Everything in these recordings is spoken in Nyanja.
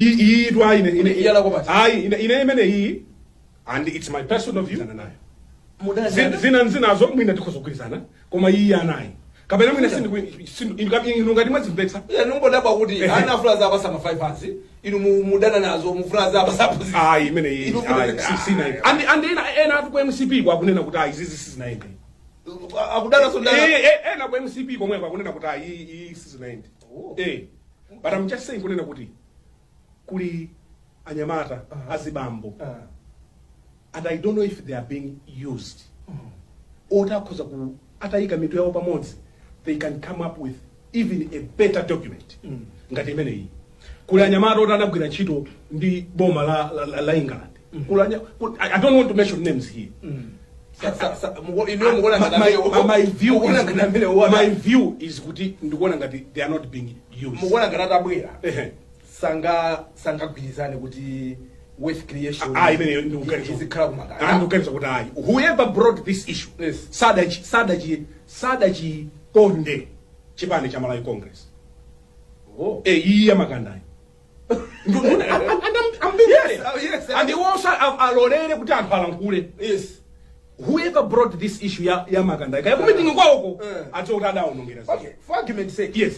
Iyi tu ayi, ine Iyala kwa basi. Ayi, ine imene iyi, and it's my personal view nayo. Mudana Zina nzinazo mwina tikhoza kugwirizana, koma iyi anayi kapena mwina inu ngati mwazimvetsa. Ine ningodabwa kuti ana afuna zapasa ma 5 hands, inu mudana nazo, mufuna zapasa position. Ayi, imene iyi ayi, sina and ena atu ku MCP kwakunena kuti ayi, izizi sizinaende. Akudana so ndana. Ena ku MCP komweko akunena kuti ayi, iyi sizinaende. Oh. But I'm just saying kunena kuti kuli anyamata, azibambo, and I don't know if they are being used, oti akhoza ku atayika mitu yawo pamodzi, they can come up with even a better document ngati imeneyi. Kuli anyamata oti anagwira ntchito ndi boma la England. Kuli I don't want to mention names here. Inuyo mukuona ngati My mukuona ngati amene uwana my view is kuti ndikuona ngati they are not being used. Mukuona ngati atabwera sangagwirizane kuti wealth creation Ah, imeneyo ndikuganiza izikhala kumakanda? Ah, ndikuganiza kuti ayi, whoever brought this issue sadachikonde chipani cha Malawi Congress. Oh. Iye makandayo. And I'm being fair. And also alolere kuti anthu alankhule. Whoever brought this issue ya makanda, kaya ku meeting kwawoko, adziwe kuti adawonongera zinthu. Okay, for argument's sake,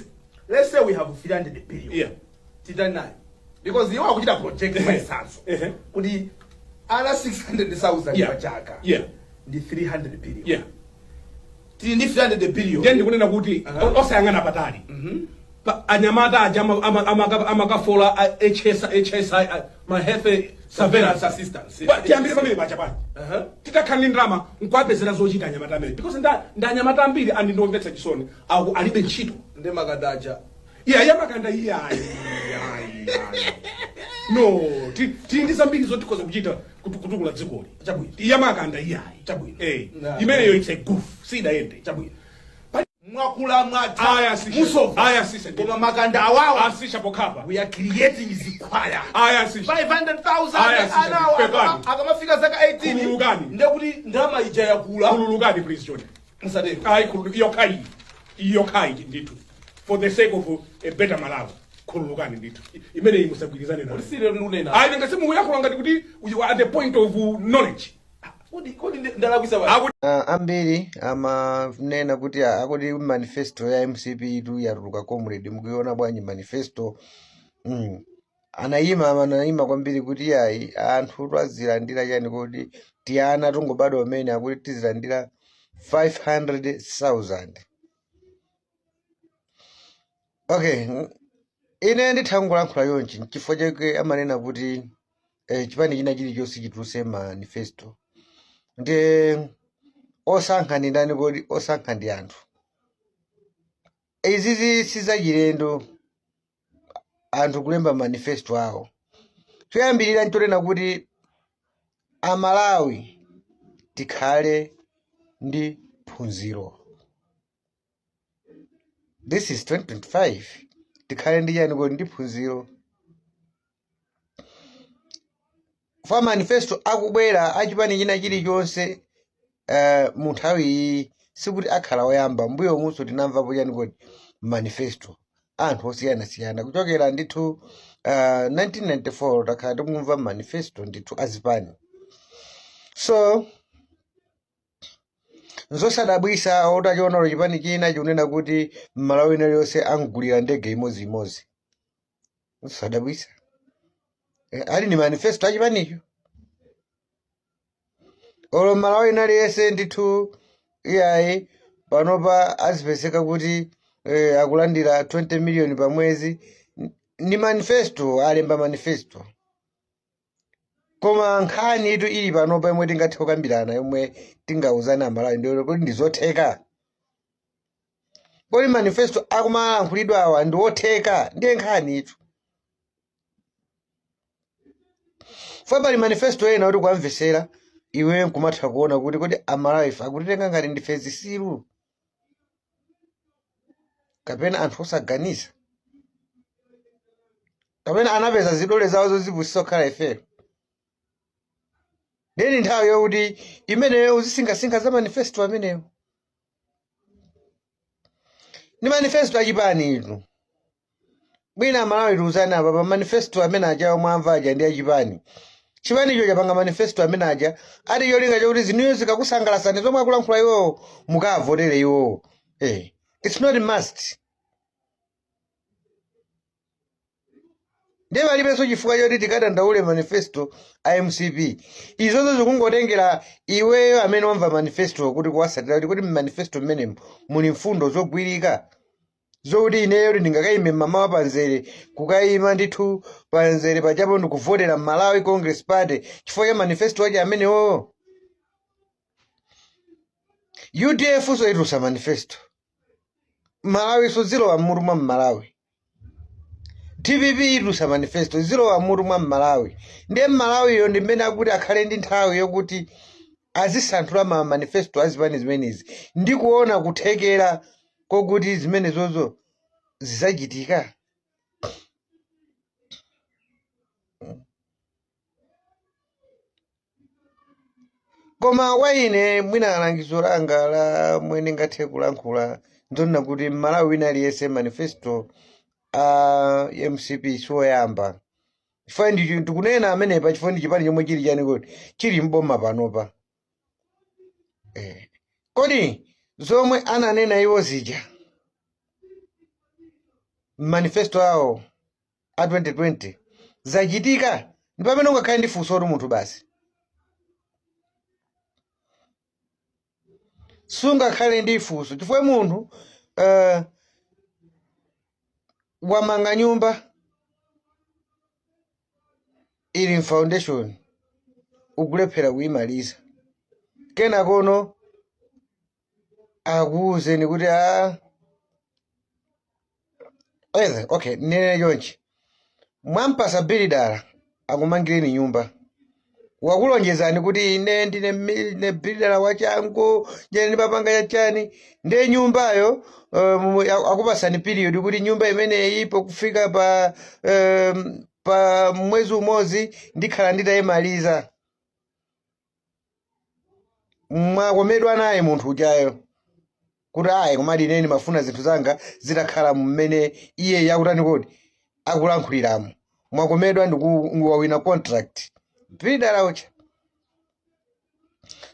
let's say we have 300 billion. Titani nayo? Because iwo akuchita project maisanso kuti ana 600,000 pa chaka ndi 300 billion. Tili ndi 300 billion. Ndiye ndikunena kuti osayang'ana patali. Anyamata aja amakafola HSI, ma health surveillance assistance. Tiyambire pamene pacha paja. Titakhala ndi ndalama nkuwapezera zochita anyamata amene, because nda anyamata ambiri andi ndiomvetsa chisoni, aku alibe ntchito. Ndi makandaja. Iya, yamakanda iye, ayi, ayi, ayi, no, tili ndi zambiri zotikhoza kuchita kutukula dzikoli. Chabwino. Yamakanda iye, ayi. Chabwino. Imeneyo it's a goof, sidayende. Chabwino, mwakula mwatha. Aya, sisha. Musova. Aya, sisha. Koma makanda awawa, asisha pokhapa. We are creating zikwaya. Aya, sisha. 500,000 Aya, sisha. anawo Pepani. akamafika zaka 18, Khululukani. ndekuti ndalama ija yakula. Khululukani, please, John. Musatero. Ayi, yokhayi, yokhayi ndithu, for the sake of a better Malawi, khululukani ndithu, imeneyi musagwirizane nayo. Sile ndunena. Ayi, ngasi mukuyankhula ngati kuti you are at the point of knowledge. Kodi ndalakwisa pa Akuti Ambiri amanena kuti akuti manifesto ya MCP itu yatuluka. Comrade, mukuiona bwanji manifesto? Anayima kwambiri kuti yayi, anthu twazilandira chani, kuti tiyana tungobadwa pamene akuti tizilandira 500,000. Okay, ine nditha kungolankhula chonchi nchifukwa chake amanena kuti chipani china chilichonse chituluse manifesto. Ndiye osankha ndi ndani kodi? Osankha ndi anthu. Izizi sizachilendo, anthu kulemba manifesto awo. Choyambirira nchonena kuti Amalawi tikhale ndi phunziro. This is 2025. Tikhale ndi chani kodi? Ndi phunziro. Fa manifesto akubwera achipani china chilichonse mu nthawi iyi, sikuti akhala oyamba. Mbuyo munso tinamvapo chani kodi? Manifesto anthu osiyanasiyana kuchokera ndithu 1994 takhala tikumva manifesto ndithu azipani. So nzosadabwisa utachiona chipani china chikunena kuti Mmalawi ina liyonse angulira ndege imodziimodzi. Nzosadabwisa. Ali ni manifesto achipanicho. Olo Mmalawi ina liyonse ndithu iyayi, panopa azipezeka kuti akulandira 20 million pa mwezi. Ni manifesto, alemba manifesto. Koma nkhani itu ili panopa yomwe tingathe kukambirana, yomwe tingauzane Amalawi, ndiyo kuti ndizotheka kodi manifesto akumalankhulidwa awa ndi otheka? Ndiye nkhani itu. Fa pali manifesto ena kuti kuamvesera iwe nkumatha kuona kuti kodi Amalawi ife akutitenga ngati ndife zisilu kapena anthu osaganiza, kapena anapeza zidole zawo zozipusisa kukhala ifeyo? Ndeni nthawi yokuti imeneyo uzisinkhasinkha za manifesto ameneyo. Ni manifesto achipani itu. Mwina Amalawi tiuzane apa pa manifesto amene aja omwe amva aja ndi achipani. Chipanicho chapanga manifesto amene aja ati cholinga chokuti zinuyo zikakusangalasani zomwe akulankhula iwowo mukavotere iwowo. It's not a must. Ndiye palibenso chifukwa choti tikadandaule manifesto a MCP. Izozo zikungotengera iweyo amene wamva manifesto kuti kuwasatira kuti manifesto mmenemo muli mfundo zogwirika zokuti ineyo ndingakayime mmamawa panzere kukayima ndithu panzere pajapo ndikuvotera Malawi Congress Party chifukwa cha manifesto ake amenewo. UDF so itulusa manifesto. Malawi so zilowa mmutu mwa Mmalawi. DPP itulusa manifesto zilowa mmutu mwa Mmalawi. Ndiye Mmalawiyo ndi mmene akuti akhale ndi nthawi yokuti azisanthula ma manifesto azipani zimenezi ndi kuona kuthekera kokuti zimenezozo zizachitika. Koma kwa ine mwina langizo langa la mwene ngathe kulankhula nzonena kuti Mmalawi wina aliyense manifesto a MCP siwoyamba. Chifukwa ndikunena amenepa chifukwa ndi chipani chomwe chili chani kodi chili mboma panopa. Kodi zomwe ananena iwo zija manifesto awo a 2020 zachitika? Ndi pamene ungakhale ndi funso kuti munthu basi sungakhale ndi funso chifukwa munthu wamanga nyumba ili mfoundation ukulephera kuyimaliza, kenakono akuwuzeni kuti a Either, okay, nene chonchi mwampasa bilidala akumangireni nyumba, wakulonjezani kuti ine ndine ndine bilidala wachangu, ndine ndimapanga chachani, ndiye nyumbayo akupasani period kuti nyumba imeneyi pokufika pa mwezi umodzi ndikhala nditayimaliza. Mwakomedwa naye munthu ujayo kuti ayi, komadi ine ndimafuna zinthu zanga zitakhala mmene iye yakutani kodi akulankhuliramo. Mwakomedwa ndikuwawina contract bilidala uja.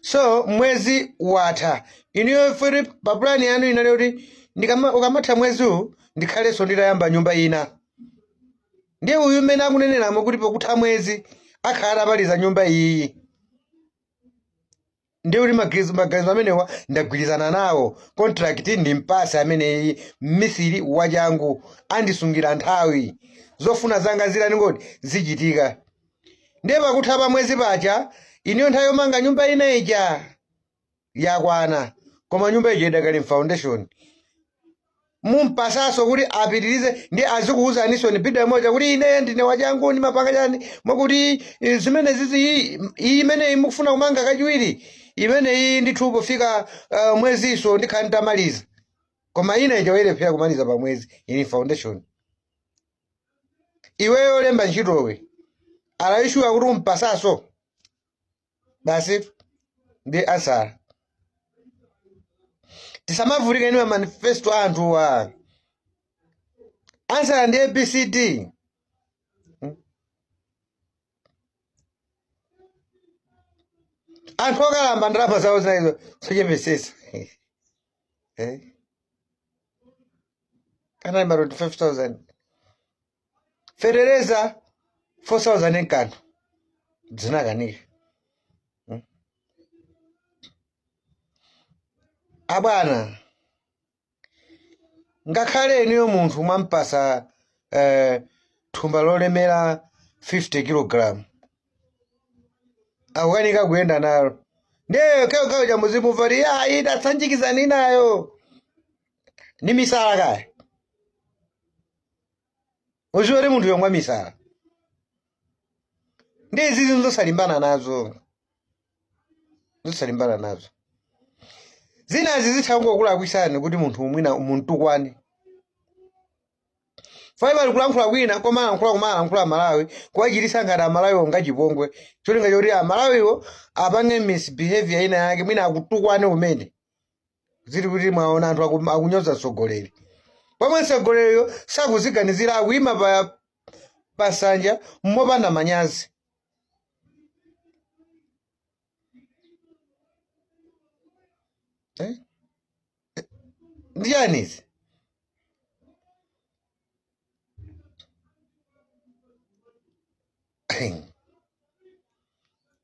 So mwezi watha, inuyo feri pa plan yanu inali kuti ukamatha mwezi uwu ndikhalenso nditayamba nyumba ina. Ndiye uyu mmene akuneneramo kuti pokutha mwezi akhala atamaliza nyumba iyi, ndiye kuti maganizo amenewa ndagwirizana nawo, contract ndi mpase ameneyi mmisiri wachangu andisungira nthawi, zofuna zanga zilani ngoti zichitika. Ndiye pakutha pa mwezi paja inuyo nthawi yomanga nyumba ina ija yakwana, koma nyumba ija idakali mfoundation. Mumpasaso kuti apitirize ndi azikuwuzaninso ni bida moja kuti ine ndine wachangu ndimapanga chani mwakuti zimene zizi iyi imeneyi mukufuna kumanga kachiwiri imeneyi ndithu pofika mweziso ndikhala nditamaliza, koma ina ija wayilephera kumaliza pa mwezi ili foundation. Iweyo lemba ntchitowe alayishuwa kuti umpasaso basi ndi answer. Tisamavutike ndi manifesto a anthuwa, answer ndi ABCD. Anthu okalamba ndalama zawo zinaizo sochepesesa eh? Kanali ma 25,000, fetereza 4,000 nkanthu zinakanika. Abwana, ngakhale inuyo munthu mwampasa thumba lolemera 50 kilogram akukanika kuyenda nalo, ndiye keokewo chamuzimumva kuti ayi tatsanjikizani nayo ni misala kaya uziwe kuti munthu yomwe misala ndi izizi zosalimbana nazo, zosalimbana nazo. Zinazi zitha kungokulakwitsani kuti munthu mwina muntukwane faiba ali kulankhula kwina koma alankhula koma alankhula Amalawi kuwachititsa ngati Amalawiwo ngachipongwe, cholinga choti Amalawiwo apange misbehavior ina yake, mwina akutukwane kumene zili kuti mwaona anthu akunyoza mtsogoleri. Pomwe mtsogoleriyo sakuziganizira, akuyima pa pasanja mopanda manyazi. Eh? Ndi chani izi?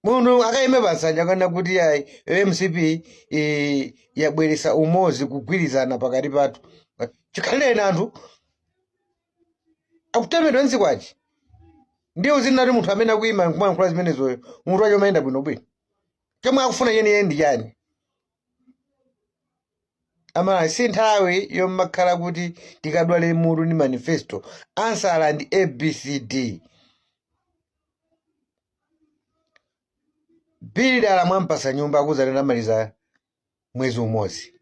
Munthu akayime pansanja kana kuti ayi, MCP yabweresa umodzi, kugwirizana pakati pathu, chikhalire anthu akutemedwa nzikwachi. Ndiye uzinati munthu amene akuyima nkumayankhula zimenezoyo, munthu wacho umayenda bwinobwino? Chomwe akufuna yeniyeni ndi chani? Amalawi, si nthawi yomakhala kuti tikadwale mutu ndi manifesto. Ansala ndi ABCD. Builder mwampasa nyumba, akuuzani amaliza mwezi umodzi.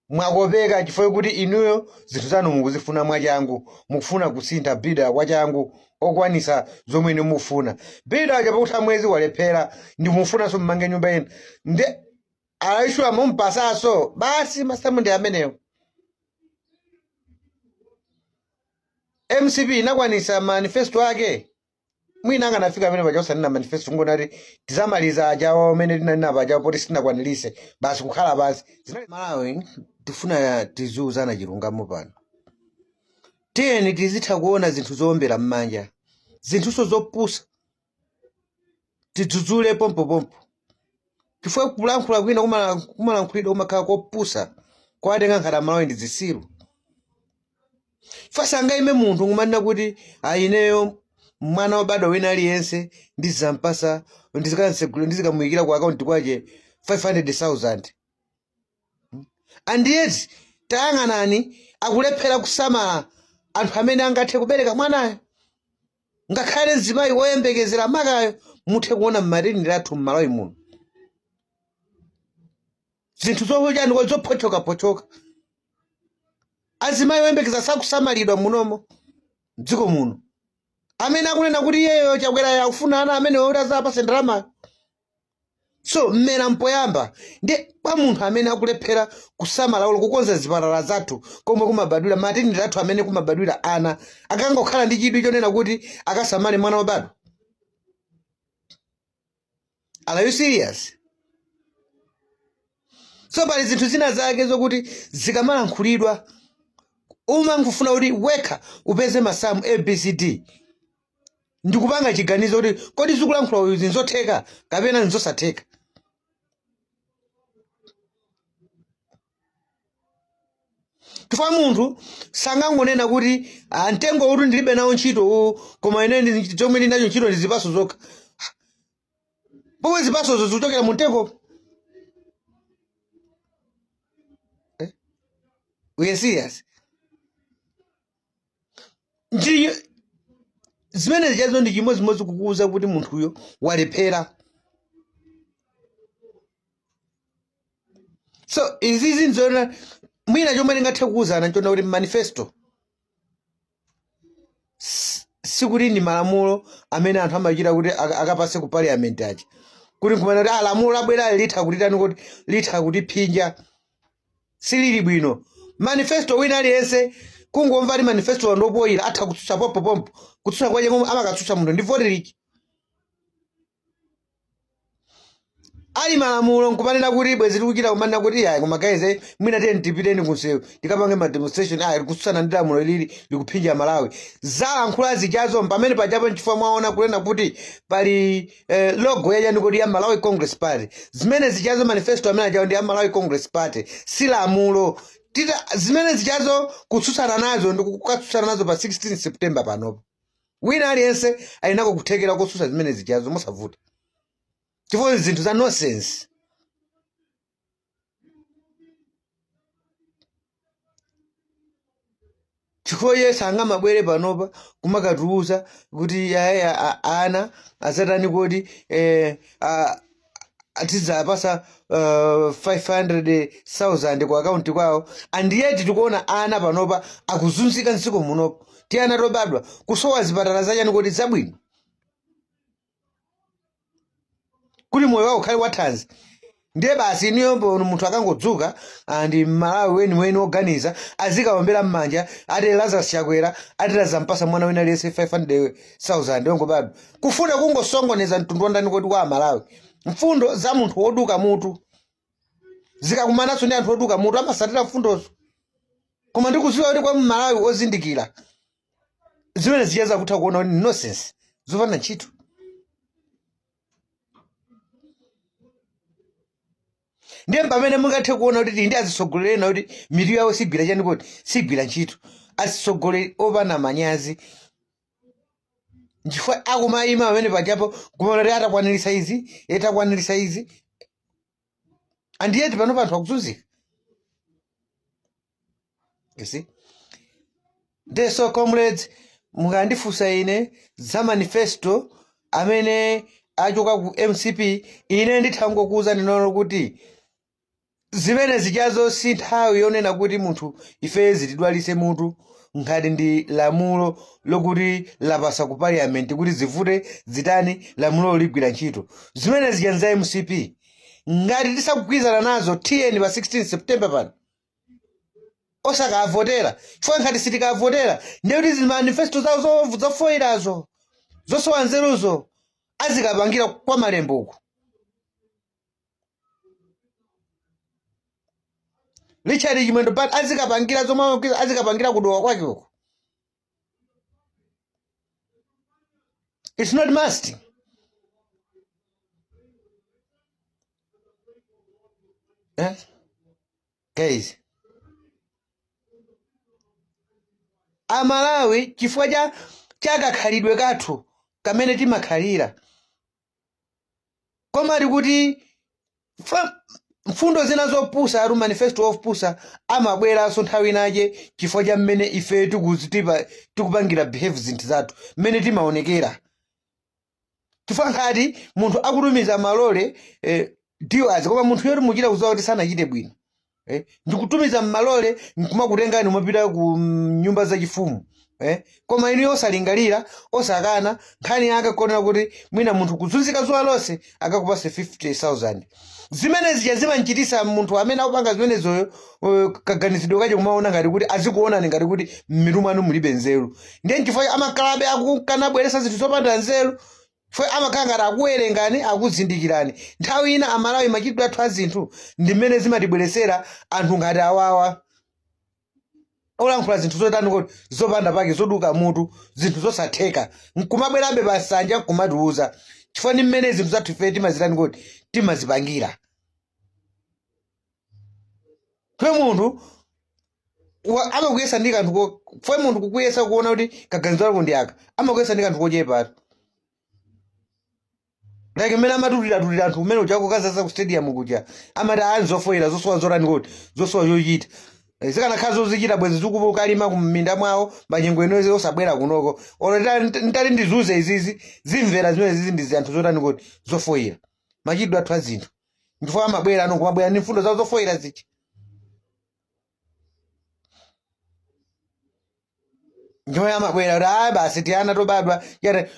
Mwakopeka chifukwa kuti inuyo zinthu zanu mukuzifuna mwachangu, mukufuna kusintha builder kwachangu okwanisa zomwe inu mukufuna. Builder aja pakutha mwezi walephera, ndi mufunanso mmange nyumba ina, ndi alaishuwa mumpasaso basi. Masamu ndi amenewo. MCP inakwanisa manifesto ake. Mwina akanafika amene paja osanena manifesto, ngonati tizamaliza ajawo amene tinanena paja, poti sitinakwanirise, basi kukhala pansi. Malawi, tifuna tiziuzana chilungamo pano. Tiyeni tizitha kuona zinthu zowombera m'manja, zinthuso zopusa tidzudzule pompopompo, chifukwa kulankhula kwina kumalankhulidwa kumakhala kopusa, kwatenga nkhata Malawi ndi zisilu. Chifukwa sangaime munthu nkumanena kuti ayineyo mwana wobadwa wina aliyense ndizampasa, ndizikansegula, ndizikamuyikira ku akaunti kwache 500,000, and yet tayang'anani, akulephera kusamala anthu amene angathe kubereka mwanayo, ngakhale mzimayi woyembekezera makayo. Muthe kuona mmaternity athu m'Malawi muno zinthu zochani, zophotchokaphotchoka. Azimayi oyembekeza sakusamalidwa munomo mdziko muno. Amene akunena kuti iyeyo Chakwera akufuna ana amene oti azapase ndalama, so mmera mpoyamba ndi kwa munthu amene akulephera kusamala ulo kukonza zipatala zathu komwe kumabadwira, maternity athu amene kumabadwira ana, akangokhala ndi chidwi chonena kuti akasamale mwana wobadwa. Are you serious? So pali zinthu zina zake zokuti zikamalankhulidwa umangofuna kuti wekha upeze masamu ABCD ndikupanga chiganizo kuti kodi zikulankhula uyu zinzotheka kapena nzosatheka. Chifukwa munthu sangangonena kuti, "Ah, mtengo uti ndilibe nawo ntchito uwu, koma ine chomwe ndili nacho ntchito ndi zipaso zokha," pomwe zipasozo zikuchokera mu mtengo. Eh? We are serious. Ndi zimene zichazo ndi chimodzimodzi kukuwuza kuti munthuyo walephera. So izizi nzona mwina chomwe ndingathe kuwuzana nchona kuti manifesto sikuti ndi malamulo amene anthu amachita kuti akapase ku parliament aja, kuti nkumana kuti lamulo labwera litha kutitani, kuti litha kutiphinja, silili bwino. Manifesto wina aliyense kungomva kuti manifesto ndopoyira atha kutsutsa pompopompo. Kutsutsa kwache komwe amakatsutsa munthu ndi voti liki ali malamulo, nkumanena kuti bwezi tikuchita kumanena kuti ayi, koma guys, mwina tiyeni tipiteni kunsewu tikapange ma demonstration, ayi, kutsutsana ndi lamulo ilili likuphinja Malawi. Zalankhula zichazo pamene pajapo nchifukwa mwaona kunena kuti pali logo yachani kodi, ya Malawi Congress Party. Zimene zichazo, manifesto amene achawo ndi ya Malawi Congress Party, si lamulo. Tita zimene zichazo kutsutsana nazo ndi kukatsutsana nazo pa 16 September panopo. Wina aliyense ali nako kuthekera kotsutsa zimene zichazo mosavuta, chifukwa zinthu za nonsense. Chifukwa iye sangamabwere panopa kumakatiuza kuti aya ana azatani kodi, tidzapasa 500,000 ku akaunti kwawo, and yet tikuona ana panopa akuzunzika mdziko munopo, ti ana tobadwa kusowa zipatala zachani kodi zabwino kuti moyo wawo ukhale wathanzi. Ndiye basi inuyo munthu akangodzuka ndi Mmalawi weniweni woganiza azikaombera mmanja ati Lazarus Chakwera ati azampasa mwana wina aliyense 500,000 wongobadwa, kufuna kungosongoneza mtundu wa ndani kodi wa Amalawi. Mfundo za munthu woduka mutu zikakumananso ndi anthu oduka mutu amasatira mfundozo, koma ndikudziwa kuti kwa Mmalawi ozindikira zimene zichaza kutha kuona kuti nonsense, zopanda ntchito. Ndiye pamene mungathe kuona kuti tili ndi azitsogoleri ena kuti mitu yawo sigwira chani kodi, sigwira ntchito, atsogoleri opanda manyazi, nchifukwa akumayima pamene pajapo kumaona kuti atakwanirisa izi, atakwanirisa izi, and yet pano anthu akuzunzika. You see? Ndiye so comrades, mukandifunsa ine za manifesto amene achoka ku MCP, ine nditha kungokuwuzani nono kuti zimene zijazo si nthawi yonena kuti munthu ife zitidwalitse mutu. Ngati ndi lamulo lokuti lapasa ku parliament kuti zivute zitani, lamulo ligwira ntchito. Zimene zija nza MCP. Ngati tisakugwirizana nazo, tiyeni pa 16 September pano osakavotera, chifukwa ngati sitikavotera ndiye kuti zimanifesto zawo zofoyerazo, zosowa nzeruzo azikapangira kwa malembo uku. Richard Chimwendo Banda azikapangira zomwe amagwiza, azikapangira kudowa kwake uku. It's not must. Eh? Guys, Amalawi, chifukwa cha kakhalidwe kathu kamene timakhalira, komati kuti mfundo zina zopusa atu manifesto opusa amabweranso nthawi inache chifukwa cha mmene ife tikupangira behave zinthu zathu, mmene timaonekera. Chifukwa ngati munthu akutumiza malole dealers, koma munthu yoti muchita kudziwa kuti sanachite bwino, ndikutumiza mmalole nkumakutengani mumapita ku nyumba zachifumu, koma inu osalingalira, osakana nkhani yake kuonera kuti mwina munthu kuzunzika zuwa lonse akakupase 50,000. Zimene zija zimamchitisa munthu amene akupanga zimenezoyo kaganizidwe kache kumaona ngati kuti azikuonani ngati kuti mmitu mwanu mulibe nzeru. Ndiye nchifukwa amakhalabe akukanabweresa zinthu zopanda nzeru, chifukwa amakhala ngati akuwerengani, akuzindikirani. Nthawi ina Amalawi machitidwe athu a zinthu ndi mmene zimatibweresera anthu ngati awawa olankhula zinthu zotani kodi, zopanda pake, zoduka mutu, zinthu zosatheka, nkumabwerabe pa nsanja nkumatiuza, chifukwa ndi mmene zinthu zathu ife timazitani kodi, timazipangira. Fwe munthu amakuyesa ndi kanthu fwe munthu kukuyesa kuona kuti kaganizo kako ndi aka, amakuyesa ndi kanthu kochepa, like mmene amatutiratutira anthu kumene uja kukazaza ku stadium kuja, amati a nzofoyera, zosowa zotani kodi, zosowa zochita. Zikanakhala zozichita bwezi zikukalima kumminda mwawo manyengo inozi, osabwera kunoko. Olo ntati ndizuze izizi zimvera zimene zizi ndi anthu zotani kodi, zofoyera, machitidwe athu a zinthu. Chifukwa amabwera ano kumabwera ndi mfundo zawo zofoyera zija. Njoya amabwera kuti ayi basi tiana tobadwa yati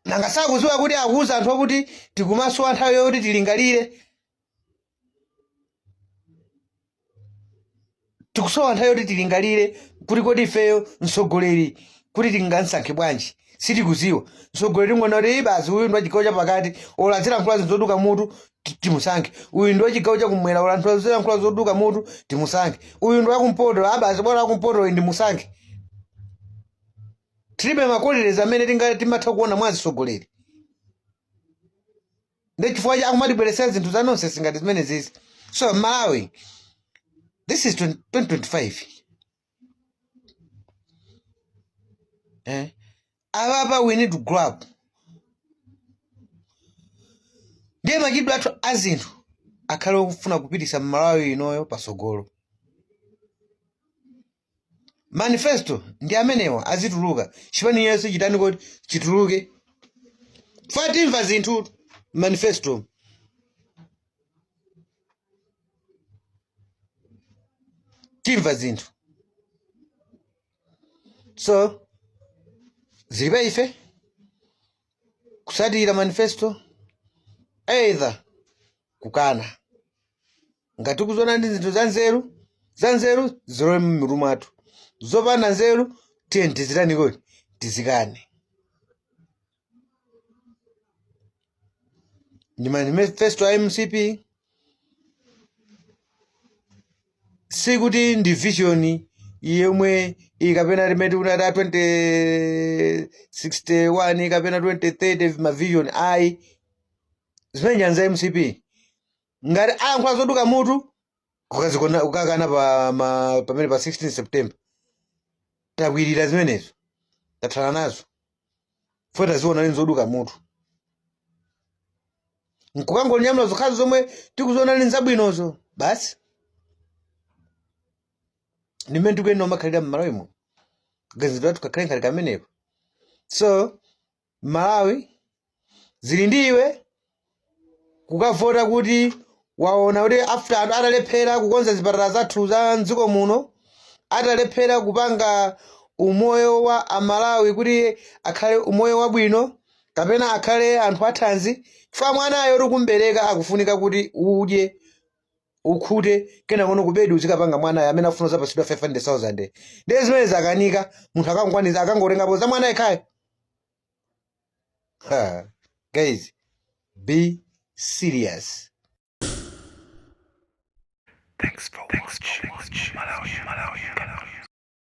nanga sakuziwa kuti akuuza anthu okuti tikumasowa nthawi yokuti tilingalire, tikusowa nthawi yoti tilingalire kuti kodi ifeyo mtsogoleri kuti tingamsankhe bwanji, sitikuziwa mtsogoleri. Tingoona kuti basi uyu ndi wa chigawo chapakati, olo azilankhula zinthu zoduka mutu timusankhe. Uyu ndi wa chigawo chakumwera, olo anthu azilankhula zoduka mutu timusankhe. Uyu ndi wakumpoto, a basi bola wakumpoto uyu ndimusankhe. Tilibe maqualities amene timatha kuona mwa atsogoleri, ndi chifukwa cha akumatibweretsera zinthu za nonsense ngati zimene zizi. So Malawi, this is 20 2025, eh? Apapa we need to grow up. Ndiye machitidwe athu a zinthu akhale okufuna kupitisa Malawi inoyo pasogolo. Manifesto ndi amenewa azituluka, chipani yense chitani kodi, chituluke fa timva zinthu manifesto. Timva zinthu. So zili pa ife kusatira manifesto either kukana. Ngati tikuziona ndi zinthu za nzeru, za nzeru zilowe m'mitu mwathu, zopanda nzeru tiye tizitani kodi? Tizikane. Ndi manifesto a MCP, sikuti ndi vision yomwe iyi kapena limene tikunati a 2061 kapena 2030 ma vision ayi. Zimene njanza MCP ngati ayankhula zoduka mutu kukazikona kukakana pa ma, pamene pa 16 September takwirira zimenezo, tathana nazo fo taziona ndi zoduka mutu nkukangonyamula zokhazo zomwe tikuziona ndi zabwinozo basi. Ndimene tikuyenera kumakhalira m'Malawi muno, kaganizidwe kathu kakhale ngati kameneko. So Malawi, zili ndi iwe kukavota kuti waona kuti after anthu atalephera kukonza zipatala zathu za mdziko muno, atalephera kupanga umoyo wa Amalawi kuti akhale umoyo wabwino kapena akhale anthu athanzi, chifukwa mwanayo tikumbereka akufunika kuti udye ukhute, kenako kubedi uzikapanga mwanayo amene afuna zapasidwa 500,000. Ndiye zimene zakanika munthu akangokwanitsa akangotengapo za mwana yekhayo. Ha, guys, be serious. Thanks for watching. Malawi, Malawi.